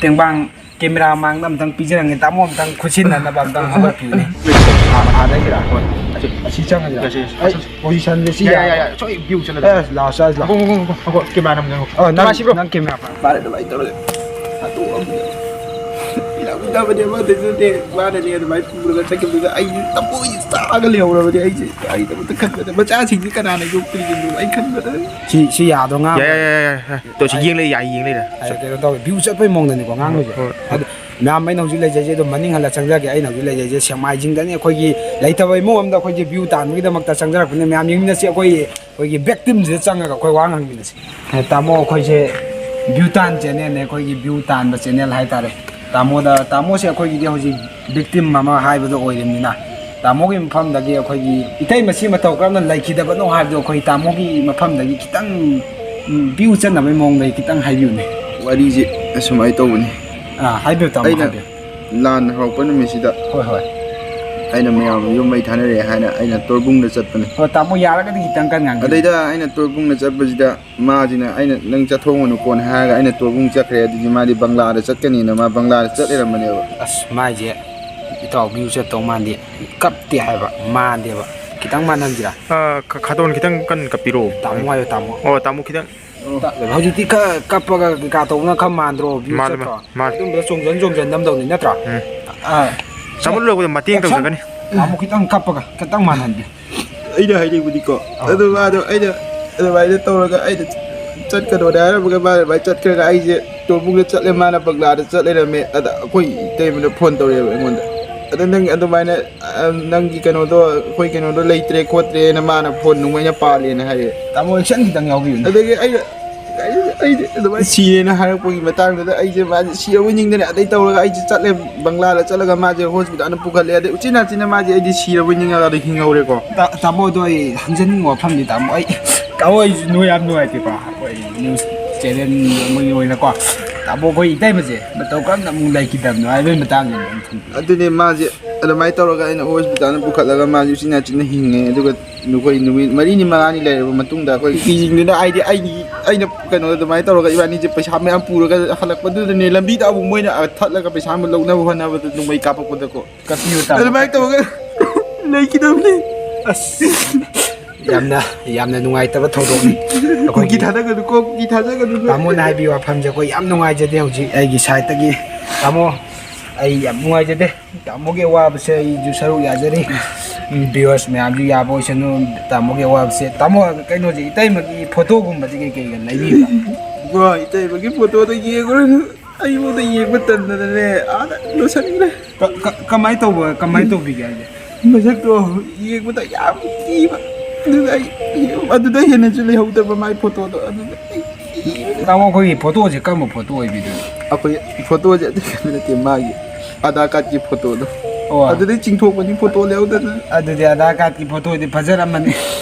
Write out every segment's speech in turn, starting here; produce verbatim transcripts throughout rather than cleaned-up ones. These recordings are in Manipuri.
ꯇꯦꯡꯕꯥꯡ ꯀꯦꯃꯦꯔꯥ ꯃꯥꯡꯗ ꯑꯝꯇꯪ ꯄꯤꯖꯔꯝꯒꯦ꯫ ꯇꯥꯃꯣ ꯑꯝꯇꯪ ꯈꯨꯠꯁꯤꯟꯅꯅꯕ ꯑꯝꯇꯪ ꯍꯧꯒꯠꯄꯤꯌꯨꯅꯦ꯫ ꯑꯥꯗꯒꯤꯔꯥ? ꯍꯣꯏ꯫ ꯑꯁꯤ, ꯑꯁꯤ ꯆꯪꯉꯁꯤꯔꯥ? ꯌꯥꯁꯤ, ꯌꯥꯁꯤ, ꯑꯩ ꯌꯥꯁꯤ꯫ ꯄꯣꯖꯤꯁꯟꯁꯦ ꯁꯤ ꯌꯥ, ꯌꯥ, ꯌꯥ, ꯌꯥ꯫ ꯁꯣꯏ ꯚ꯭ꯌꯨ ꯆꯠꯂꯗ꯭ꯔꯥ? ꯑꯦ, ꯂꯥꯛꯑꯣ, ꯆꯠꯂꯁꯤ ꯂꯥꯛꯑꯣ꯫ ꯉꯥꯏꯈꯣ, ꯉꯥꯏꯈꯣ, ꯉꯥꯏꯈꯣ, ꯉꯥꯏꯈꯣ, ꯀꯦꯃꯦꯔꯥ ꯅꯝꯒꯦ, ꯉꯥꯏꯈꯣ꯫ ꯑ, ꯅꯪ, ꯃꯥꯁꯤꯕ꯭ꯔꯣ? ꯅꯪ ꯀꯦꯃꯦꯔꯥ ꯄꯥꯏ-, ꯄꯥꯏꯔꯦ, ꯑꯗꯨꯃꯥꯏꯅ ꯇꯧꯔꯦ꯫ ꯍꯥꯠꯇꯣꯛꯑꯝꯃꯦ꯫ ꯏꯂꯥ ꯎꯗꯕꯅꯦ, ꯑꯃꯗꯁꯨ ꯅꯠꯇꯦ, ꯃꯥꯅꯅꯦ ꯑꯗꯨꯃꯥꯏꯅ ꯄꯨꯔꯒ ꯆꯠꯈꯤꯕꯗꯨꯗ ꯑꯩꯁꯦ ꯊꯃꯣꯏꯁꯦ ꯆꯥꯛꯑꯒ ꯂꯩꯍꯧꯔꯕꯅꯦ꯫ ꯑꯩꯁꯦ ꯀꯔꯤꯗꯃꯛꯇ ꯈꯟꯕꯗ ꯃꯆꯥꯁꯤꯡꯁꯦ ꯀꯅꯥꯅ ꯌꯣꯛꯇ꯭ꯔꯤꯕꯅꯣ ꯑꯩ ꯈꯟꯕꯗ꯫ ꯁꯤ, ꯁꯤ ꯌꯥꯗ꯭ꯔꯣ, ꯉꯥꯡꯕ? ꯌꯥꯏ, ꯌꯥꯏ, ꯌꯥꯏ, ꯌꯥꯏ, ꯌꯥꯏ꯫ ꯇꯣ, ꯁꯤ ꯑꯩ ꯌꯦꯡ ꯂꯩ, ꯌꯥꯏ, ꯌꯦꯡ ꯂꯩꯔꯦ꯫ ꯑꯩ ꯀꯩꯅꯣ ꯇꯧꯋꯦ, ꯚ꯭ꯌꯨ ꯆꯠꯄꯩ ꯃꯑꯣꯡꯗꯅꯤꯀꯣ ꯉꯥꯡꯗꯣꯏꯁꯦ꯫ ꯍꯣꯏ, ꯍꯣꯏ꯫ ꯑꯗꯨ ꯃꯌꯥꯝ, ꯑꯩꯅ ꯍꯧꯖꯤꯛ ꯂꯩꯖꯩꯁꯦ, ꯑꯗꯨꯝ ꯃꯅꯤꯡ ꯍꯜꯂ ꯆꯪꯖꯒꯦ꯫ ꯑꯩꯅ ꯍꯧꯖꯤꯛ ꯂꯩꯖꯩꯁꯦ ꯁꯦꯛꯃꯥꯏꯖꯤꯡꯗꯅꯤ꯫ ꯑꯩꯈꯣꯏꯒꯤ ꯂꯩꯇꯕ ꯏꯃꯨꯡ ꯑꯃꯗ ꯑꯩꯈꯣꯏꯒꯤ ꯚ꯭ꯌꯨ ꯇꯥꯟꯕꯒꯤꯗꯃꯛꯇ ꯆꯪꯖꯔꯛꯄꯅꯦ꯫ ꯃꯌꯥꯝ ꯌꯦꯡꯃꯤꯟꯅꯁꯤ꯫ ꯑꯩꯈꯣꯏ, ꯑꯩꯈꯣꯏꯒꯤ victimꯁꯤꯗ ꯆꯪꯉꯒ ꯑꯩꯈꯣꯏ ꯋꯥ ꯉꯥꯡꯃꯤꯟꯅꯁꯤ꯫ ꯑꯦ, ꯇꯥꯃꯣ, ꯑꯩꯈꯣꯏꯁꯦ ꯚ꯭ꯌꯨ ꯇꯥꯟ channelꯅꯦ, ꯑꯩꯈꯣꯏꯒꯤ ꯚ꯭ꯌꯨ ꯇꯥꯟꯕ channel ꯍꯥꯏꯇꯥꯔꯦ꯫ ꯇꯥꯃꯣꯗ, ꯇꯥꯃꯣꯁꯦ ꯑꯩꯈꯣꯏꯒꯤꯗꯤ ꯍꯧꯖꯤꯛ victim ꯑꯃ ꯍꯥꯏꯕꯗꯣ ꯑꯣꯏꯔꯤꯕꯅꯤꯅ, ꯇꯥꯃꯣꯒꯤ ꯃꯐꯝꯗꯒꯤ ꯑꯩꯈꯣꯏꯒꯤ ꯏꯇꯩ ꯃꯁꯤ ꯃꯇꯧ ꯀꯔꯝꯅ ꯂꯩꯈꯤꯗꯕꯅꯣ ꯍꯥꯏꯕꯗꯣ ꯑꯩꯈꯣꯏ ꯇꯥꯃꯣꯒꯤ ꯃꯐꯝꯗꯒꯤ ꯈꯤꯇꯪ, ꯎꯝ, ꯚ꯭ꯌꯨ ꯆꯠꯅꯕꯒꯤ ꯃꯑꯣꯡꯗꯒꯤ ꯈꯤꯇꯪ ꯍꯥꯏꯕꯤꯌꯨꯅꯦ꯫ ꯋꯥꯔꯤꯁꯦ ꯑꯁꯨꯃꯥꯏꯅ ꯇꯧꯕꯅꯤ꯫ ꯑꯥ, ꯍꯥꯏꯕꯤꯌꯨ ꯇꯥꯃꯣ, ꯑꯩꯅ ꯍꯥꯏꯕꯤꯌꯨ꯫ ꯂꯥꯟ ꯍꯧꯔꯛꯄ ꯅꯨꯃꯤꯠꯁꯤꯗ ꯍꯣꯏ, ꯍꯣꯏ꯫ ꯑꯩꯅ ꯃꯌꯥꯝ ꯌꯨꯝ ꯃꯩ ꯊꯥꯅꯔꯦ ꯍꯥꯏꯅ ꯑꯩꯅ ꯇꯣꯔꯕꯨꯡꯗ ꯆꯠꯄꯅꯦ꯫ ꯍꯣꯏ, ꯇꯥꯃꯣ, ꯌꯥꯔꯒꯗꯤ ꯈꯤꯇꯪ ꯀꯟꯅ ꯉꯥꯡꯕꯤꯌꯨ꯫ ꯑꯗꯩꯗ ꯑꯩꯅ ꯇꯣꯔꯕꯨꯡꯗ ꯆꯠꯄꯁꯤꯗ ꯃꯥꯁꯤꯅ ꯑꯩꯅ, "ꯅꯪ ꯆꯠꯊꯣꯛꯑꯣꯅꯨꯀꯣꯅ" ꯍꯥꯏꯔꯒ ꯑꯩꯅ ꯇꯣꯔꯕꯨꯡ ꯆꯠꯈ꯭ꯔꯦ꯫ ꯑꯗꯨꯗꯤ ꯃꯥꯗꯤ ꯕꯪꯒ꯭ꯂꯥꯗ ꯆꯠꯀꯅꯤꯅ ꯃꯥ ꯕꯪꯒ꯭ꯂꯥꯗ ꯆꯠ ꯂꯩꯔꯝꯕꯅꯦꯕ꯫ ꯑꯁ, ꯃꯥꯏꯁꯦ ꯏꯇꯥꯎ ꯚ꯭ꯌꯨ ꯆꯠꯇꯧ ꯃꯥꯟꯗꯦ꯫ ꯀꯞꯇꯦ ꯍꯥꯏꯕ, ꯃꯥꯟꯗꯦꯕ꯫ ꯈꯤꯇꯪ ꯃꯥꯟꯍꯟꯁꯤꯔꯥ? ꯑ, ꯈ-, ꯈꯥꯗꯣꯟ ꯈꯤꯇꯪ ꯀꯟꯅ ꯀꯞꯄꯤꯔꯛꯑꯣ꯫ ꯇꯥꯃꯣ ꯍꯥꯏꯌꯣ, ꯇꯥꯃꯣ꯫ ꯑꯣ, ꯇꯥꯃꯣ ꯈꯤꯇꯪ꯫ ꯇꯥ-, ꯍꯧꯖꯤꯛꯇꯤ ꯈꯔ ꯀꯞꯄꯒ ꯀꯩꯀꯥ ꯇꯧꯕꯅ ꯈꯔ ꯃꯥꯟꯗ꯭ꯔꯣ? ꯚ꯭ꯌꯨ ꯃꯥꯅꯦ, ꯆꯠꯇ꯭ꯔꯣ? ꯃꯥꯅꯦ, ꯃꯥꯅꯦ꯫ ꯑꯗꯨꯝꯕꯗ ꯆꯣꯡꯖꯟ ꯆꯣꯡꯖꯟ ꯅꯝꯗꯧꯅꯤ ꯅꯠꯇ꯭ꯔꯣ? ꯎꯝ꯫ ꯑ, ꯆꯥꯃꯨꯟ ꯂꯣꯏꯕꯗ ꯃꯇꯦꯡ action! ꯇꯧꯖꯒꯅꯤ꯫ ꯇꯥꯃꯣ ꯈꯤꯇꯪ ꯀꯞꯄꯒ, ꯈꯤꯇꯪ ꯃꯥꯟꯍꯟꯒꯦ꯫ ꯑꯩꯅ ꯍꯥꯏꯅꯤꯡꯕꯗꯤꯀꯣ, ꯑꯥ꯫ ꯑꯗꯨ ꯃꯥꯗꯣ ꯑꯩꯅ ꯑꯗꯨꯃꯥꯏꯅ ꯇꯧꯔꯒ ꯑꯩꯅ ꯆꯠꯀꯅꯣꯅ ꯍꯥꯏꯔꯝꯃꯒ ꯃꯥꯅ ꯑꯗꯨꯃꯥꯏꯅ ꯆꯠꯈ꯭ꯔꯒ ꯑꯩꯁꯦ ꯇꯣꯔꯕꯨꯡꯗ ꯆꯠꯂꯦ, ꯃꯥꯅ ꯕꯪꯒ꯭ꯂꯥꯗ ꯆꯠ ꯂꯩꯔꯝꯃꯦ꯫ ꯑꯗ ꯑꯩꯈꯣꯏ ꯏꯇꯩꯃꯅ ꯐꯣꯟ ꯇꯧꯔꯛꯑꯦꯕ ꯑꯩꯉꯣꯟꯗ꯫ "ꯑꯗ ꯅꯪ ꯑꯗꯨꯃꯥꯏꯅ, ꯑ, ꯅꯪꯒꯤ ꯀꯩꯅꯣꯗꯣ, ꯑꯩꯈꯣꯏ ꯀꯩꯅꯣꯗꯣ ꯂꯩꯇ꯭ꯔꯦ ꯈꯣꯠꯇ꯭ꯔꯦꯅ ꯃꯥꯅ ꯐꯣꯟ ꯅꯨꯡꯉꯥꯏꯅ ꯄꯥꯜꯂꯦꯅ" ꯍꯥꯏꯔꯛꯑꯦ꯫ ꯇꯥꯃꯣ, action ꯈꯤꯇꯪ ꯌꯥꯎꯕꯤꯌꯨꯅꯦ꯫ ꯑꯗꯒꯤ ꯑꯩꯅ, ꯑꯩ, ꯑꯩꯗꯤ ꯑꯗꯨꯃꯥꯏꯅ ꯁꯤꯔꯦꯅ ꯍꯥꯏꯔꯛꯄꯒꯤ ꯃꯇꯥꯡꯗꯨꯗ ꯑꯩꯁꯦ ꯃꯥꯁꯦ ꯁꯤꯔꯕꯣꯏ ꯅꯤꯡꯗꯅ ꯑꯗꯩ ꯇꯧꯔꯒ ꯑꯩꯁꯦ ꯆꯠꯂꯦ, ꯕꯪꯒ꯭ꯂꯥꯗ ꯆꯠꯂꯒ ꯃꯥꯁꯦ ꯍꯣꯁꯄꯤꯇꯥꯜꯗ ꯄꯨꯈꯠꯂꯦ꯫ ꯑꯗꯩ ꯎꯆꯤꯟ ꯅꯥꯆꯤꯟꯅ ꯃꯥꯁꯦ ꯑꯩꯗꯤ ꯁꯤꯔꯕꯣꯏ ꯅꯤꯡꯉꯒ ꯑꯗꯩ ꯍꯤꯡꯍꯧꯔꯦꯀꯣ꯫ ꯇꯥ-, ꯇꯥꯃꯣ, ꯑꯗꯣ ꯑꯩ ꯍꯪꯖꯅꯤꯡꯕ ꯋꯥꯐꯝꯗꯤ, ꯇꯥꯃꯣ, ꯑꯩ, ꯇꯥꯃꯣ, ꯑꯩꯁꯨ ꯅꯣꯏ ꯌꯥꯝ ꯅꯨꯡꯉꯥꯏꯇꯦꯀꯣ, ꯑꯩꯈꯣꯏ news channel ꯑꯃꯒꯤ ꯑꯣꯏꯅꯀꯣ꯫ ꯇꯥꯃꯣ, ꯑꯩꯈꯣꯏ ꯏꯇꯩꯃꯁꯦ ꯃꯇꯧ ꯀꯔꯝꯅ ꯑꯃꯨꯛ ꯂꯩꯈꯤꯗꯕꯅꯣ ꯍꯥꯏꯕꯒꯤ ꯃꯇꯥꯡꯗ ꯑꯃꯨꯛ ꯈꯪ- ꯑꯗꯨꯅꯦ, ꯃꯥꯁꯦ ꯑꯗꯨꯃꯥꯏꯅ ꯇꯧꯔꯒ ꯑꯩꯅ ꯍꯣꯁꯄꯤꯇꯥꯜꯗ ꯄꯨꯈꯠꯂꯒ ꯃꯥꯁꯦ ꯎꯆꯤꯟ ꯅꯥꯆꯤꯟꯅ ꯍꯤꯡꯉꯦ꯫ ꯑꯗꯨꯒ ꯑꯩꯈꯣꯏ ꯅꯨꯃꯤꯠ ꯃꯔꯤꯅꯤ ꯃꯉꯥꯅꯤ ꯂꯩꯔꯕ ꯃꯇꯨꯡꯗ ꯑꯩꯈꯣꯏ ꯅꯨꯄꯤꯁꯤꯡꯗꯨꯅ ꯍꯥꯏꯗꯤ ꯑꯩꯒꯤ, ꯑꯩꯅ ꯀꯩꯅꯣ ꯑꯗꯨꯃꯥꯏꯅ ꯇꯧꯔꯒ ꯏꯕꯥꯅꯤꯁꯦ ꯄꯩꯁꯥ ꯃꯌꯥꯝ ꯄꯨꯔꯒ ꯍꯜꯂꯛꯄꯗꯨꯗꯅꯦ, ꯂꯝꯕꯤꯗ ꯑꯃꯨꯛ ꯃꯣꯏꯅ ꯊꯠꯂꯒ ꯄꯩꯁꯥ ꯑꯃ ꯂꯧꯅꯕ ꯍꯣꯠꯅꯕꯗ ꯅꯣꯡꯃꯩ ꯀꯥꯞꯄꯛꯄꯗꯀꯣ꯫ ꯀꯥꯞꯄꯤꯌꯨ ꯇꯥꯃꯣ꯫ ꯑꯗꯨꯃꯥꯏꯅ ꯇꯧꯔꯒ ꯂꯩꯈꯤꯗꯕꯅꯦ꯫ ꯑꯁ, ꯌꯥꯝꯅ, ꯌꯥꯝꯅ ꯅꯨꯡꯉꯥꯏꯇꯕ ꯊꯧꯗꯣꯛꯅꯤ꯫ ꯀꯨꯀꯤ ꯑꯩꯈꯣꯏꯒꯤ ꯊꯥꯗꯒꯅꯨꯀꯣ, ꯀꯨꯀꯤ ꯊꯥꯗꯒꯅꯨ꯫ ꯇꯥꯃꯣꯅ ꯍꯥꯏꯕꯤꯌꯨ ꯋꯥꯐꯝꯁꯦ ꯑꯩꯈꯣꯏ ꯌꯥꯝ ꯅꯨꯡꯉꯥꯏꯖꯗꯦ꯫ ꯍꯧꯖꯤꯛ ꯑꯩꯒꯤ ꯁꯥꯏꯠꯇꯒꯤ ꯇꯥꯃꯣ, ꯑꯩ ꯌꯥꯝ ꯅꯨꯡꯉꯥꯏꯖꯗꯦ꯫ ꯇꯥꯃꯣꯒꯤ ꯑꯋꯥꯕꯁꯦ ꯑꯩꯁꯨ ꯁꯔꯨꯛ ꯌꯥꯖꯔꯤ꯫ ꯎꯝ, viewers ꯃꯌꯥꯝꯁꯨ ꯌꯥꯕ ꯑꯣꯏꯁꯅꯨ꯫ ꯇꯥꯃꯣꯒꯤ ꯑꯋꯥꯕꯁꯦ, ꯇꯥꯃꯣ, ꯀꯩꯅꯣꯁꯦ, ꯏꯇꯩꯃꯒꯤ ꯐꯣꯇꯣꯒꯨꯝꯕꯗꯤ ꯀꯩ ꯀꯩꯒ ꯂꯩꯕꯤꯕ꯭ꯔꯥ? ꯏꯕꯣ, ꯏꯇꯩꯃꯒꯤ ꯐꯣꯇꯣꯗ ꯌꯦꯡꯉꯨꯔꯅꯨ꯫ ꯑꯩꯉꯣꯟꯗ ꯌꯦꯡꯕ ꯇꯟꯗꯅꯅꯦ, ꯑꯥꯗ ꯂꯣꯏꯁꯟꯈ꯭ꯔꯦ꯫ ꯀ-, ꯀ-, ꯀꯃꯥꯏꯅ ꯇꯧꯕ, ꯀꯃꯥꯏꯅ ꯇꯧꯕꯤꯒꯦ ꯍꯥꯏꯁꯦ? ꯃꯁꯛꯇꯣ ꯌꯦꯡꯕꯗ ꯌꯥꯝ ꯊꯤꯕ꯫ ꯑꯗꯨꯗ ꯑꯩ, ꯑꯗꯨꯗ ꯍꯦꯟꯅꯁꯨ ꯂꯩꯍꯧꯗꯕ ꯃꯥꯏ ꯐꯣꯇꯣꯗꯣ꯫ ꯑꯗꯨꯗ ꯑꯩ ꯊꯤꯕ꯫ ꯇꯥꯃꯣ, ꯑꯩꯈꯣꯏꯒꯤ ꯐꯣꯇꯣꯁꯦ ꯀꯔꯝꯕ ꯐꯣꯇꯣ ꯑꯣꯏꯕꯤꯗꯣꯏꯅꯣ? ꯑꯩꯈꯣꯏ ꯐꯣꯇꯣꯁꯦ ꯑꯇꯩ ꯀꯩꯝ ꯅꯠꯇꯦ, ꯃꯥꯒꯤ ꯑꯙꯥꯔ ꯀꯥꯔꯗꯀꯤ ꯐꯣꯇꯣꯗꯣ꯫ ꯑꯣ꯫ ꯑꯗꯨꯗꯩ ꯆꯤꯡꯊꯣꯛꯄꯅꯤ ꯐꯣꯇꯣ ꯂꯩꯍꯧꯗꯅ꯫ ꯑꯗꯨꯗꯤ ꯑꯙꯥꯔ ꯀꯥꯔꯗꯀꯤ ꯐꯣꯇꯣꯗꯤ ꯐꯖꯔꯝꯃꯅꯤ꯫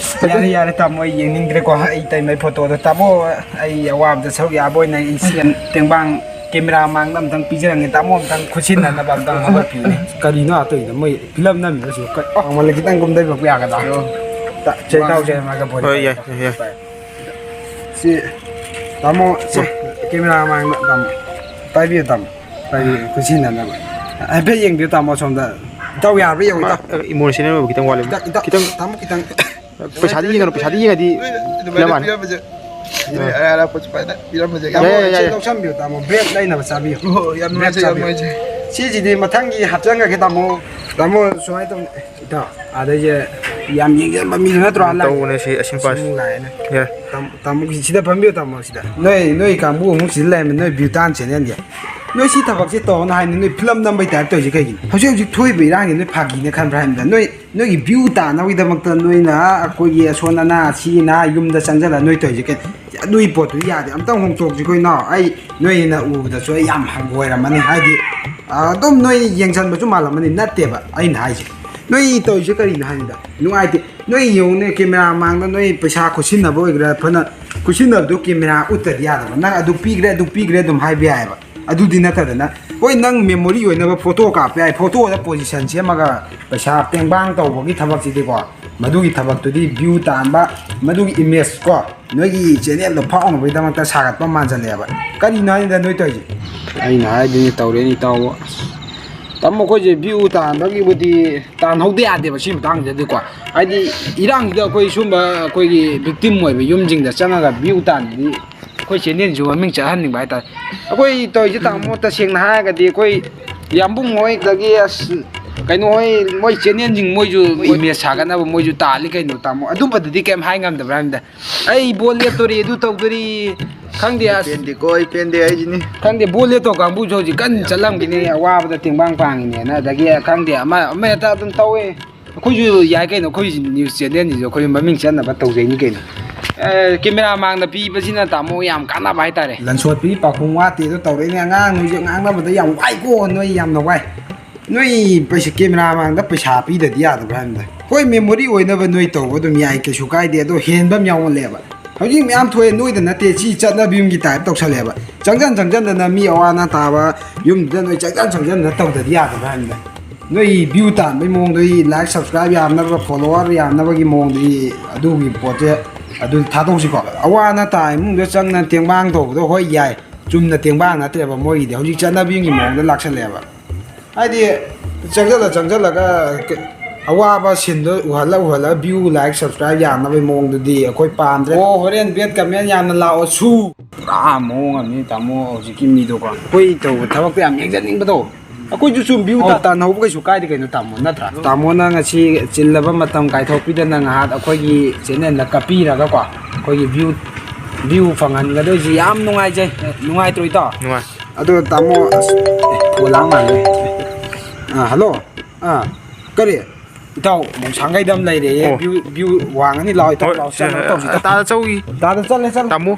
ꯌꯥꯔꯦ, ꯌꯥꯔꯦ, ꯇꯥꯃꯣ, ꯑꯩ ꯌꯦꯡꯅꯤꯡꯗ꯭ꯔꯦꯀꯣ꯫ ꯑꯩ ꯇꯩꯃꯩ ꯐꯣꯇꯣꯗꯣ꯫ ꯇꯥꯃꯣ, ꯑꯩ ꯑꯋꯥꯕꯗ ꯁꯔꯨꯛ ꯌꯥꯕ ꯑꯣꯏꯅ ꯑꯩ ꯁꯦꯟ ꯇꯦꯡꯕꯥꯡ ꯀꯦꯃꯦꯔꯥ ꯃꯥꯡꯗ ꯑꯝꯇꯪ ꯄꯤꯖꯔꯝꯒꯦ꯫ ꯇꯥꯃꯣ, ꯑꯝꯇꯪ ꯈꯨꯠꯁꯤꯟꯅꯅꯕ ꯑꯝꯇꯪ ꯍꯧꯒꯠꯄꯤꯌꯨꯅꯦ꯫ ꯀꯔꯤꯅꯣ ꯑꯥ ꯇꯧꯔꯤꯗꯣ? ꯃꯣꯏ ꯐꯤꯂꯝ ꯅꯝꯃꯤꯔꯣ ꯁꯤꯕꯣ? ꯀ-, ꯃꯥꯡꯃꯜꯂ ꯈꯤꯇꯪ ꯀꯨꯝꯊꯕꯤꯔꯛꯄ ꯌꯥꯒꯗ꯭ꯔꯥ? ꯑꯣ꯫ ꯇ-, ꯆꯦ ꯏꯇꯥꯎꯁꯦ ꯃꯥꯏꯀ꯭ꯔꯐꯣꯟ ꯍꯣꯏ, ꯌꯥꯏ, ꯌꯥꯏ, ꯌꯥꯏ꯫ ꯁꯤ, ꯇꯥꯃꯣ, ꯁꯦ, ꯀꯦꯃꯦꯔꯥ ꯃꯥꯡꯗ ꯇꯥꯃꯣ꯫ ꯄꯥꯏꯕꯤꯌꯨ ꯇꯥꯃꯣ꯫ ꯄꯥꯏꯕꯤꯌꯨ, ꯈꯨꯠꯁꯤꯟꯅꯅꯕ꯫ ꯍꯥꯏꯐꯦꯠ ꯌꯦꯡꯕꯤꯌꯨ ꯇꯥꯃꯣ ꯁꯣꯝꯗ꯫ ꯏꯇꯥꯎ ꯌꯥꯔꯕ ꯌꯦꯡꯉꯨ, ꯃꯥ, ꯏꯇꯥꯎ꯫ Emotional ꯑꯣꯏꯕ ꯈꯤꯇꯪ ꯋꯥꯠꯂꯦ꯫ ꯏꯇꯥꯎ, ꯏꯇꯥꯎ, ꯈꯤꯇꯪ꯫ ꯇꯥꯃꯣ ꯈꯤꯇꯪ꯫ ꯄꯩꯁꯥꯗꯤ ꯌꯦꯡꯒꯅꯨ, ꯄꯩꯁꯥꯗꯤ ꯌꯦꯡꯉꯗꯤ ꯑꯗꯨꯃꯥꯏꯅ ꯐꯤꯂꯝ ꯃꯥꯟꯅꯤ꯫ ꯄꯤꯔꯝꯕꯁꯦ꯫ ꯑꯥ꯫ ꯑꯔꯥꯏ ꯑꯔꯥꯏ ꯄꯣꯠꯁꯨ ꯄꯥꯏꯗ ꯄꯤꯔꯝꯕꯁꯦ꯫ ꯌꯥꯏ, ꯌꯥꯏ, ꯌꯥꯏ, ꯁꯤ ꯌꯥꯏ꯫ ꯂꯧꯁꯟꯕꯤꯌꯨ ꯇꯥꯃꯣ, bread ꯂꯩꯅꯕ ꯆꯥꯕꯤꯌꯨ꯫ ꯍꯣꯏ, ꯍꯣꯏ, ꯌꯥꯝ bread ꯅꯨꯡꯉꯥꯏꯖꯩ, ꯌꯥꯝ ꯆꯥꯕꯤꯌꯨ꯫ ꯅꯨꯡꯉꯥꯏꯖꯩ꯫ ꯁꯤꯁꯤꯗꯤ ꯃꯊꯪꯒꯤ ꯍꯥꯞꯆꯟꯈ꯭ꯔꯒꯦ ꯇꯥꯃꯣ꯫ ꯇꯥꯃꯣ ꯁꯨꯃꯥꯏꯅ ꯇꯧꯅꯤ꯫ ꯏꯇꯥꯎ, ꯑꯗꯩꯁꯦ ꯌꯥꯝ ꯌꯦꯡꯖꯟꯕ ꯃꯤꯗꯨ ꯅꯠꯇ꯭ꯔꯣ? ꯇꯧꯕꯅꯦ ꯁꯤ, ꯑꯁꯤ ꯑꯁꯤ ꯅꯨꯄꯥꯁꯦ꯫ ꯑꯃꯨꯛ ꯂꯥꯛꯑꯦꯅꯦ꯫ ꯌꯥꯏ꯫ ꯇꯥꯃꯣ, ꯇꯥꯃꯣ, ꯁꯤꯗ ꯐꯝꯕꯤꯌꯨ ꯇꯥꯃꯣ, ꯁꯤꯗ꯫ ꯅꯣꯏ, ꯅꯣꯏ ꯀꯥꯡꯕꯨ ꯑꯃꯨꯛ ꯁꯤꯗ ꯂꯩꯔꯝꯃꯦ, ꯅꯣꯏ ꯕ꯭ꯌꯨꯇꯥꯟ ꯆꯦꯅꯦꯜꯒꯤ꯫ ꯅꯣꯏ ꯁꯤ ꯊꯕꯛꯁꯦ ꯇꯧꯔꯅꯨ ꯍꯥꯏꯅꯤ, ꯅꯣꯏ ꯐꯤꯂꯝ ꯅꯝꯕꯩ ꯇꯥꯏꯞ ꯇꯧꯔꯤꯁꯦ ꯀꯩꯒꯤꯅꯣ? ꯍꯧꯖꯤꯛ ꯍꯧꯖꯤꯛ ꯊꯣꯛꯏꯕ ꯏꯔꯥꯡꯁꯦ ꯅꯣꯏ ꯐꯥꯒꯤꯅꯦ ꯈꯟꯕ꯭ꯔꯥ ꯍꯥꯏꯕꯗ, ꯅꯣꯏ, ꯅꯣꯏꯒꯤ view ꯇꯥꯅꯕꯒꯤꯗꯃꯛꯇ ꯅꯣꯏꯅ ꯑꯩꯈꯣꯏꯒꯤ ꯑꯁꯣꯟ ꯑꯅꯥ, ꯑꯁꯤ ꯑꯅꯥ ꯌꯨꯝꯗ ꯆꯪꯁꯤꯜꯂ ꯅꯣꯏ ꯇꯧꯔꯤꯁꯦ ꯀꯩ-, ꯑꯗꯨꯒꯤ ꯄꯣꯠꯇꯨꯗꯤ ꯌꯥꯗꯦ꯫ ꯑꯝꯇꯪ ꯍꯣꯡꯇꯣꯛꯁꯤꯀꯣ ꯏꯅꯥꯎ꯫ ꯑꯩ ꯅꯣꯏꯅ ꯎꯕꯗꯁꯨ ꯑꯩ ꯌꯥꯝ ꯍꯪꯒꯣꯏꯔꯝꯃꯅꯤ꯫ ꯍꯥꯏꯗꯤ, ꯑꯗꯨꯝ ꯅꯣꯏ ꯌꯦꯡꯁꯤꯟꯕꯁꯨ ꯃꯥꯜꯂꯝꯃꯅꯤ꯫ ꯅꯠꯇꯦꯕ ꯑꯩꯅ ꯍꯥꯏꯁꯦ꯫ ꯅꯣꯏ ꯇꯧꯔꯤꯁꯦ ꯀꯔꯤꯅꯣ ꯍꯥꯏꯕꯗ, ꯅꯨꯡꯉꯥꯏꯇꯦ꯫ ꯅꯣꯏ ꯌꯦꯡꯉꯨꯅꯦ, ꯀꯦꯃꯦꯔꯥ ꯃꯥꯡꯗ ꯅꯣꯏ ꯄꯩꯁꯥ ꯈꯨꯠꯁꯤꯟꯅꯕ ꯑꯣꯏꯒꯦꯔꯥ, ꯐꯅ ꯈꯨꯠꯁꯤꯟꯅꯕꯗꯨ ꯀꯦꯃꯦꯔꯥ ꯎꯠꯇꯗꯤ ꯌꯥꯗꯕ꯫ ꯅꯪ ꯑꯗꯨ ꯄꯤꯈ꯭ꯔꯦ, ꯑꯗꯨ ꯄꯤꯈ꯭ꯔꯦ ꯑꯗꯨꯝ ꯍꯥꯏꯕ ꯌꯥꯏꯑꯕ꯫ ꯑꯗꯨꯗꯤ ꯅꯠꯇꯗꯅ, ꯍꯣꯏ, ꯅꯪ ꯃꯦꯃꯣꯔꯤ ꯑꯣꯏꯅꯕ ꯐꯣꯇꯣ ꯀꯥꯞꯄ ꯌꯥꯏ, ꯐꯣꯇꯣꯗ ꯄꯣꯖꯤꯁꯟ ꯁꯦꯝꯃꯒ ꯄꯩꯁꯥ ꯇꯦꯡꯕꯥꯡ ꯇꯧꯕꯒꯤ ꯊꯕꯛꯁꯤꯗꯤꯀꯣ, ꯃꯗꯨꯒꯤ ꯊꯕꯛꯇꯨꯗꯤ ꯚ꯭ꯌꯨ ꯇꯥꯟꯕ, ꯃꯗꯨꯒꯤ ꯏꯃꯦꯖ ꯀꯣ, ꯅꯣꯏꯒꯤ ꯆꯦꯅꯦꯜꯗꯣ ꯐꯥꯎꯅꯕꯒꯤꯗꯃꯛꯇ ꯁꯥꯒꯠꯄ ꯃꯥꯟꯁꯤꯜꯂꯛꯑꯦꯕ꯫ ꯀꯔꯤꯅꯣ ꯍꯥꯏꯅꯤꯗ ꯅꯣꯏ ꯇꯧꯔꯤꯁꯦ? ꯑꯩꯅ ꯍꯥꯏꯗꯨꯅꯤ ꯇꯧꯔꯦꯅꯤ ꯇꯥꯎꯕ꯫ ꯇꯥꯃꯣ, ꯑꯩꯈꯣꯏꯁꯦ ꯚ꯭ꯌꯨ ꯇꯥꯟꯕꯒꯤꯕꯨꯗꯤ ꯇꯥꯟꯍꯧꯗ ꯌꯥꯗꯦꯕ ꯁꯤ ꯃꯇꯥꯡꯁꯤꯗꯗꯤꯀꯣ꯫ ꯍꯥꯏꯗꯤ ꯏꯔꯥꯡꯁꯤꯗ ꯑꯩꯈꯣꯏ ꯁꯨꯝꯕ ꯑꯩꯈꯣꯏꯒꯤ ꯚꯤꯛꯇꯤꯝ ꯑꯣꯏꯕ ꯌꯨꯝꯁꯤꯡꯗ ꯆꯪꯉꯒ ꯚ꯭ꯌꯨ ꯇꯥꯟꯕꯗꯤ ꯑꯩꯈꯣꯏ ꯆꯦꯅꯦꯜꯁꯨ ꯃꯃꯤꯡ ꯆꯠꯍꯟꯅꯤꯡꯕ ꯍꯥꯏꯇꯥꯔꯦ꯫ ꯑꯩꯈꯣꯏ ꯇꯧꯔꯤꯁꯦ ꯇꯥꯃꯣ, ꯇꯁꯦꯡꯅ ꯍꯥꯏꯔꯒꯗꯤ ꯑꯩꯈꯣꯏ ꯌꯥꯝꯕꯨꯡ ꯍꯣꯏꯗꯒꯤ ꯑꯁ ꯀꯩꯅꯣ ꯍꯣꯏ, ꯃꯣꯏ ꯆꯦꯅꯦꯜꯁꯤꯡ ꯃꯣꯏꯁꯨ ꯏꯃꯦꯖ ꯁꯥꯒꯠꯅꯕ ꯃꯣꯏꯁꯨ ꯇꯥꯜꯂꯤ ꯀꯩꯅꯣ ꯇꯥꯃꯣ꯫ ꯑꯗꯨꯝꯕꯗꯗꯤ ꯀꯩꯝ ꯍꯥꯏ ꯉꯝꯗꯕ꯭ꯔꯥ ꯍꯥꯏꯕꯗ, ꯑꯩ ꯕꯣꯜ ꯂꯦꯞꯇꯣꯔꯤ, ꯑꯗꯨ ꯇꯧꯗꯣꯔꯤ, ꯈꯪꯗꯦ ꯑꯁ꯫ ꯄꯦꯟꯗꯦꯀꯣ, ꯑꯩ ꯄꯦꯟꯗꯦ ꯍꯥꯏꯁꯤꯅꯤ꯫ ꯈꯪꯗꯦ, ꯕꯣꯜ ꯂꯦꯞꯇꯧ ꯀꯥꯡꯕꯨꯁꯨ ꯍꯧꯖꯤꯛ ꯀꯟꯅ ꯆꯠꯂꯝꯈꯤꯅꯤ, ꯑꯋꯥꯕꯗ ꯇꯦꯡꯕꯥꯡ ꯄꯥꯡꯉꯤꯅꯦꯅ꯫ ꯑꯗꯒꯤ ꯈꯪꯗꯦ, ꯑꯃ ꯑꯃ ꯍꯦꯛꯇ ꯑꯗꯨꯝ ꯇꯧꯋꯦ꯫ ꯑꯩꯈꯣꯏꯁꯨ ꯌꯥꯏ ꯀꯩꯅꯣ, ꯑꯩꯈꯣꯏ ꯅ꯭ꯌꯨꯁ ꯆꯦꯅꯦꯜꯁꯤꯁꯨ ꯑꯩꯈꯣꯏ ꯃꯃꯤꯡ ꯆꯠꯅꯕ ꯇꯧꯖꯩꯅꯤ ꯀꯩꯅꯣ꯫ ꯑꯦ, ꯀꯦꯃꯦꯔꯥ ꯃꯥꯡꯗ ꯄꯤꯕꯁꯤꯅ ꯇꯥꯃꯣ ꯌꯥꯝ ꯀꯥꯟꯅꯕ ꯍꯥꯏꯇꯥꯔꯦ꯫ ꯂꯟꯁꯣꯠꯄꯤ ꯄꯥꯎꯈꯨꯝ ꯋꯥꯠꯇꯦꯗꯣ ꯇꯧꯔꯛꯏꯅꯦ꯫ ꯑꯉꯥꯡ ꯅꯣꯏꯁꯦ ꯉꯥꯡꯅꯕꯗ ꯌꯥꯝ ꯋꯥꯏꯀꯣ, ꯅꯣꯏ ꯌꯥꯝꯅ ꯋꯥꯏ꯫ ꯅꯣꯏ ꯄꯩꯁꯥ, ꯀꯦꯃꯦꯔꯥ ꯃꯥꯡꯗ ꯄꯩꯁꯥ ꯄꯤꯗꯗꯤ ꯌꯥꯗꯕ꯭ꯔꯥ ꯍꯥꯏꯕꯗ? ꯍꯣꯏ, ꯃꯦꯃꯣꯔꯤ ꯑꯣꯏꯅꯕ ꯅꯣꯏ ꯇꯧꯕ ꯑꯗꯨꯝ ꯌꯥꯏ, ꯀꯩꯁꯨ ꯀꯥꯏꯗꯦ꯫ ꯑꯗꯣ ꯍꯦꯟꯕ ꯑꯃ ꯌꯥꯎꯃꯜꯂꯦꯕ꯫ ꯍꯧꯖꯤꯛ ꯃꯌꯥꯝ ꯊꯣꯛꯑꯦ, ꯅꯣꯏꯗ ꯅꯠꯇꯦ, ꯁꯤ ꯆꯠꯅꯕꯤ ꯑꯃꯒꯤ ꯇꯥꯏꯞ ꯇꯧꯁꯜꯂꯦꯕ꯫ ꯆꯪꯖꯟ ꯆꯪꯖꯟꯗꯅ ꯃꯤ ꯑꯋꯥ ꯑꯅꯥ ꯇꯥꯕ ꯌꯨꯝꯗꯨꯗ ꯅꯣꯏ ꯆꯪꯖꯟ ꯆꯪꯖꯟꯗꯅ ꯇꯧꯗꯗꯤ ꯌꯥꯗꯕ꯭ꯔꯥ ꯍꯥꯏꯕꯅꯤꯗ꯫ ꯅꯣꯏ ꯚ꯭ꯌꯨ ꯇꯥꯟꯕꯩ ꯃꯑꯣꯡꯗꯨꯗꯤ, ꯂꯥꯏꯛ ꯁꯕꯁꯀ꯭ꯔꯥꯏꯕ ꯌꯥꯝꯅꯕ, ꯐꯣꯂꯣꯋꯔ ꯌꯥꯝꯅꯕꯒꯤ ꯃꯑꯣꯡꯗꯨꯗꯤ, ꯑꯗꯨꯒꯤ ꯄꯣꯠꯁꯦ ꯑꯗꯨ ꯊꯥꯗꯣꯛꯁꯤꯀꯣ꯫ ꯑꯋꯥ ꯑꯅꯥ ꯇꯥ ꯏꯃꯨꯡꯗ ꯆꯪꯗꯅ ꯇꯦꯡꯕꯥꯡ ꯇꯧꯕꯗꯣ, ꯍꯣꯏ ꯌꯥꯏ, ꯆꯨꯝꯅ ꯇꯦꯡꯕꯥꯡ ꯅꯠꯇ꯭ꯔꯦꯕ, ꯃꯣꯏꯒꯤꯗꯤ ꯍꯧꯖꯤꯛ ꯆꯠꯅꯕꯤꯒꯤ ꯃꯑꯣꯡꯗ ꯂꯥꯛꯁꯜꯂꯦꯕ꯫ ꯍꯥꯏꯗꯤ ꯆꯪꯁꯤꯜꯂ ꯆꯪꯁꯤꯜꯂꯒ ꯀ-, ꯑꯋꯥꯕ ꯁꯤꯟꯗꯣ ꯎꯍꯜꯂ ꯎꯍꯜꯂꯒ ꯚ꯭ꯌꯨ, ꯂꯥꯏꯛ, ꯁꯕꯁꯀ꯭ꯔꯥꯏꯕ ꯌꯥꯝꯅꯕꯒꯤ ꯃꯑꯣꯡꯗꯨꯗꯤ ꯑꯩꯈꯣꯏ ꯄꯥꯝꯗ꯭ꯔꯦ꯫ ꯑꯣ, ꯍꯣꯔꯦꯟ ꯕꯦꯠ ꯀꯃꯦꯟ ꯌꯥꯝꯅ ꯂꯥꯛꯑꯣ ꯁꯨ꯫ ꯄꯨꯔꯥ ꯃꯑꯣꯡ ꯑꯃꯅꯤ ꯇꯥꯃꯣ ꯍꯧꯖꯤꯛꯀꯤ ꯃꯤꯗꯣꯀꯣ꯫ ꯑꯩꯈꯣꯏ ꯇꯧꯕ ꯊꯕꯛꯇ ꯌꯥꯝ ꯌꯦꯡꯖꯅꯤꯡꯕꯗꯣ꯫ ꯑꯩꯈꯣꯏꯁꯨ ꯁꯨꯝ ꯚ꯭ꯌꯨ ꯑꯣ, ꯇꯥꯟꯅꯍꯧꯕ ꯀꯩꯁꯨ ꯀꯥꯏꯗꯦ ꯀꯩꯅꯣ ꯇꯥꯃꯣ, ꯅꯠꯇ꯭ꯔꯥ? ꯇꯥꯃꯣꯅ ꯉꯁꯤ ꯆꯤꯜꯂꯕ ꯃꯇꯝ ꯀꯥꯏꯊꯣꯛꯄꯤꯗꯅ ꯉꯥꯏꯍꯥꯛ ꯑꯩꯈꯣꯏꯒꯤ ꯆꯦꯅꯦꯜꯗ ꯀꯥꯞꯄꯤꯔꯒꯀꯣ, ꯑꯩꯈꯣꯏꯒꯤ ꯚ꯭ꯌꯨ, ꯚ꯭ꯌꯨ ꯐꯪꯍꯟꯒꯗꯣꯏꯁꯤ ꯌꯥꯝ ꯅꯨꯡꯉꯥꯏꯖꯩ꯫ ꯅꯨꯡꯉꯥꯏꯇ꯭ꯔꯣ ꯏꯇꯥꯎ? ꯅꯨꯡꯉꯥꯏ꯫ ꯑꯗꯣ ꯇꯥꯃꯣ, ꯑꯁ, ꯑꯦ, ꯐꯣꯟ ꯂꯥꯛ ꯃꯥꯜꯂꯦ꯫ ꯑꯥ, ꯍꯜꯂꯣ꯫ ꯑꯥ, ꯀꯔꯤ? ꯏꯇꯥꯎ, ꯃꯣꯡꯁꯥꯡꯒꯩꯗ ꯑꯃ ꯂꯩꯔꯦꯌꯦ꯫ ꯑꯣ꯫ ꯚ꯭ꯌꯨ, ꯚ꯭ꯌꯨ ꯋꯥꯡꯉꯅꯤ꯫ ꯂꯥꯛꯑꯣ, ꯏꯇꯥꯎ, ꯍꯣꯏ, ꯂꯥꯛꯑꯣ, ꯆꯠꯅꯕ ꯇꯧꯁꯤ, ꯏꯇꯥꯎ꯫ ꯇꯥꯗ ꯆꯧꯒꯤ꯫ ꯇꯥꯗ ꯆꯠꯂꯦ, ꯆꯠꯂꯦ꯫ ꯇꯥꯃꯣ꯫